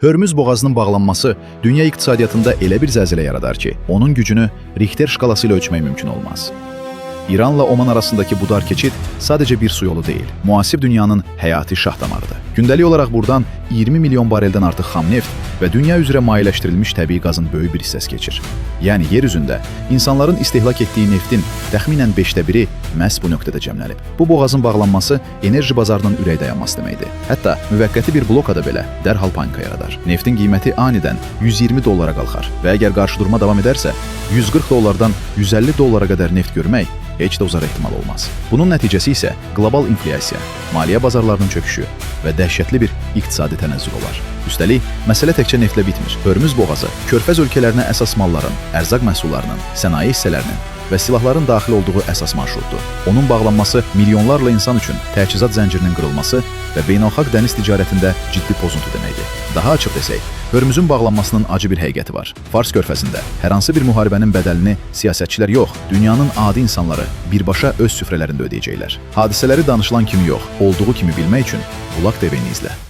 Hörmüz boğazının bağlanması dünya iqtisadiyyatında elə bir zəlzələ yaradar ki, onun gücünü Rixter şkalası ilə ölçmək mümkün olmaz. İranla Oman arasındakı bu dar keçid sadəcə bir su yolu deyil, müasir dünyanın həyati şah damarıdır. Gündəlik olaraq buradan 20 milyon bareldən artıq xam neft və dünya üzrə mayeləşdirilmiş təbii qazın böyük bir hissəsi keçir. Yəni yer üzündə insanların istehlak etdiyi neftin təxminən 1/5-i məhz bu nöqtədə cəmlənib. Bu boğazın bağlanması enerji bazarının ürək dayanması deməkdir. Hətta müvəqqəti bir blokada belə dərhal panika yaradar. Neftin qiyməti anidən 120 dollara qalxar və əgər qarşıdurma davam edərsə, 140 dollardan 150 dollara qədər neft görmək heç də uzaq ehtimal olmaz. Bunun nəticəsi isə qlobal inflyasiya, maliyyə bazarlarının çöküşü və dəhşətli bir iqtisadi tənəzzül olar. Üstəlik, məsələ təkcə neftlə bitmir. Hörmüz boğazı Körfəz ölkələrinə əsas malların, ərzaq məhsullarının, sənaye hissələrinin və silahların daxil olduğu əsas marşrutdur. Onun bağlanması milyonlarla insan üçün təchizat zəncirinin qırılması və beynəlxalq dəniz ticarətində ciddi pozuntu deməkdir. Daha açıq desək, Hörmüzün bağlanmasının acı bir həqiqəti var. Fars körfəzində hər hansı bir müharibənin bədəlini siyasətçilər yox, dünyanın adi insanları birbaşa öz süfrələrində ödəyəcəklər. Hadisələri danışılan kimi yox, olduğu kimi bilmək üçün Bulaq TV-ni izlə.